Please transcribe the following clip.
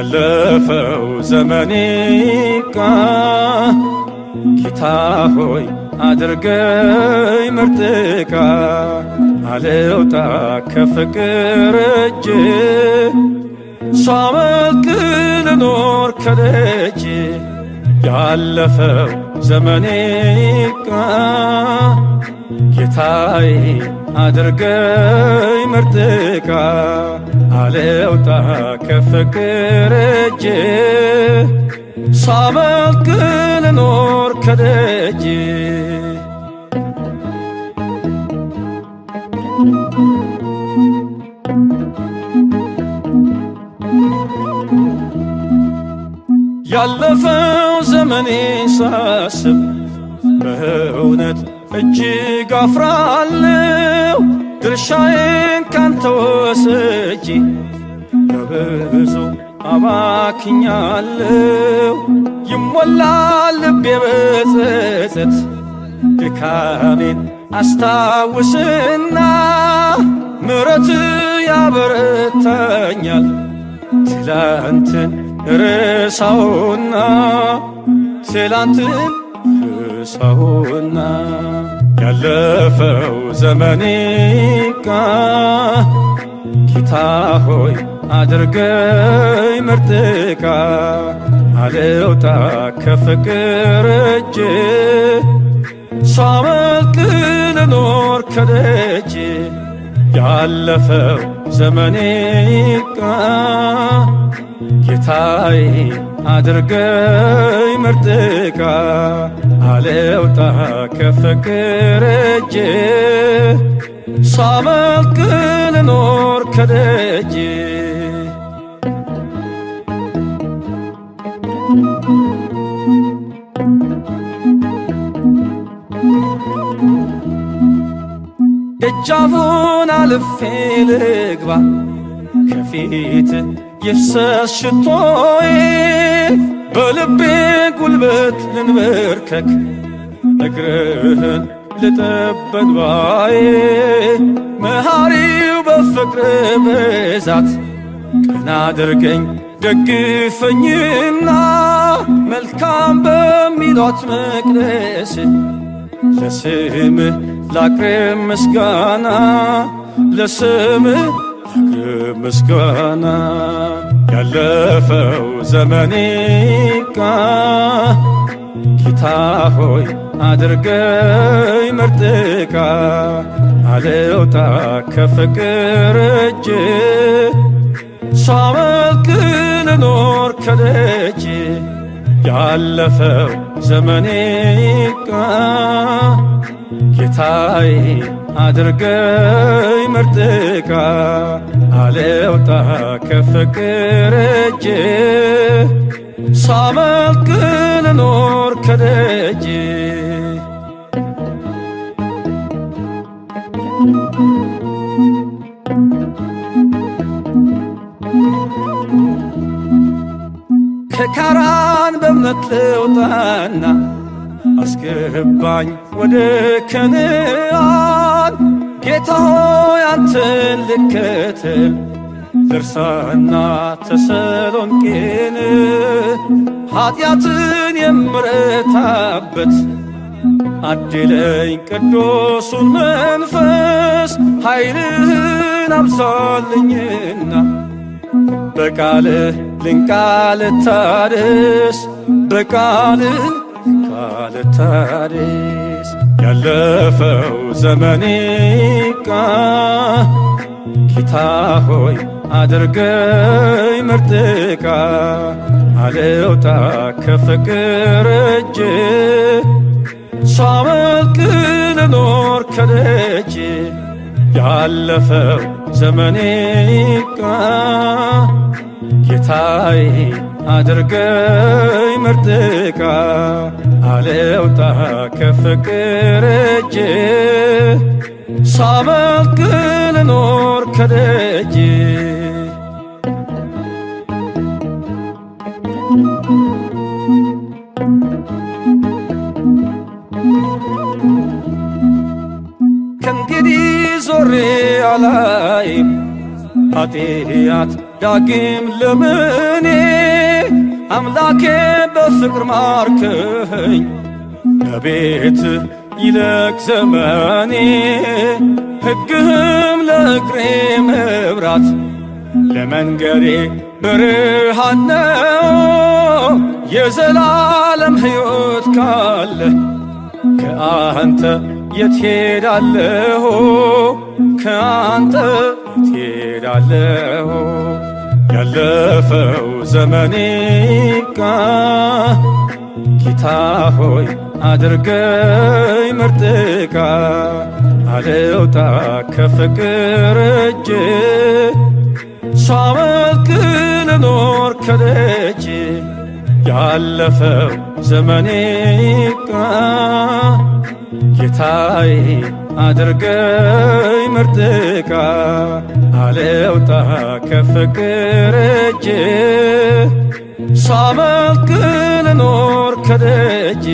ያለፈው ዘመኔ ይብቃ። ጌታ ሆይ አድርገኝ ምርጥ ዕቃ፣ አልውጣ ከፍቅር እጅ፣ ሳመልክ ልኖር ከደጅ። ያለፈው ዘመኔ ይብቃ። ጌታዬ አድርገኝ ምርጥ ዕቃ፣ አልውጣ ከፍቅር እጅ፣ ሳመልክ ልኖር ከደጅ። ያለፈው ዘመኔ ሳስብ በእውነት እጅግ አፍራለሁ። ድርሻዬን ካንተ ወስጄ በብዙ አባክኛለሁ። ይሞላል ልቤ በጸጸት ድካሜን አስታውስና፣ ምሕረት ያበረታኛል፣ ትላንትን ርሳውና፣ ትላንትን ርሳውና። ያለፈው ዘመኔ ይብቃ። ጌታ ሆይ አድርገኝ ምርጥ ዕቃ፣ አልውጣ ከፍቅር እጅ፣ ሳመልክ ልኖር ከደጅ። ያለፈው ዘመኔ ይብቃ። ጌታዬ አድርገኝ ምርጥ ዕቃ፣ አልውጣ ከፍቅር እጅ፣ ሳመልክ ልኖር ከደጅ። ደጃፉን አልፌ ልግባ፣ ከፊት ይፍሰስ ሽቶዬ፣ በልቤ ጉልበት ልንበርከክ፣ እግርህን ልጠብ በእንባዬ። መሐሪው በፍቅር ብዛት ቀና አድርገኝ ደግፈኝና፣ መልካም በሚሏት መቅደስ ለስምህ ላቅርብ ምስጋና፣ ለስምህ ላቅርብ ምስጋና። ያለፈው ዘመኔ ይብቃ። ጌታ ሆይ አድርገኝ ምርጥ ዕቃ፣ አልውጣ ከፍቅር እጅ፣ ሳመልክ ልኖር ከደጅ። ያለፈው ዘመኔ ይብቃ። ጌታዬ አድርገኝ ምርጥ ዕቃ፣ አልውጣ ከፍቅር እጅ፣ ሳመልክ ልኖር ከደጅ። ከካራን በእምነት ልውጣና አስገባኝ ወደ ከነዓን። ጌታ ሆይ አንተን ልከተል ልርሳና ተሰሎንቄን። ኃጢአትን የምረታበት አድለኝ ቅዱሱን መንፈስ፣ ኃይልህን አብዛልኝና በቃልህ ልንቃ ልታድስ፣ በቃልህ ልንቃ ልታድስ። ያለፈው ዘመኔ ይብቃ። ጌታ ሆይ አድርገኝ ምርጥ ዕቃ፣ አልውጣ ከፍቅር እጅ፣ ሳመልክ ልኖር ከደጅ። ያለፈው ዘመኔ ይብቃ። ጌታዬ አድርገኝ ምርጥ ዕቃ፣ አልውጣ ከፍቅር እጅ፣ ሳመልክ ልኖር ከደጅ። ከእንግዲህ ዞሬ አላይም ኃጢአት ዳግም ለምኔ። አምላኬ በፍቅር ማርከኝ በቤት ይለቅ ዘመኔ ሕግህም ለእግሬ መብራት ለመንገዴ ብርሃን ነው። የዘላለም ሕይወት ካለ ከአንተ የት ሄዳለሁ? ከአንተ የት ሄዳለሁ? ያለፈው ዘመኔ ይብቃ፣ ጌታ ሆይ አድርገኝ ምርጥ ዕቃ። አልውጣ ከፍቅር እጅ ሳመልክ ልኖር ከደጅ። ያለፈው ዘመኔ ይብቃ፣ ጌታዬ አድርገኝ ምርጥ ዕቃ። አልውጣ ከፍቅር እጅ ሳመልክ ልኖር ከደጅ።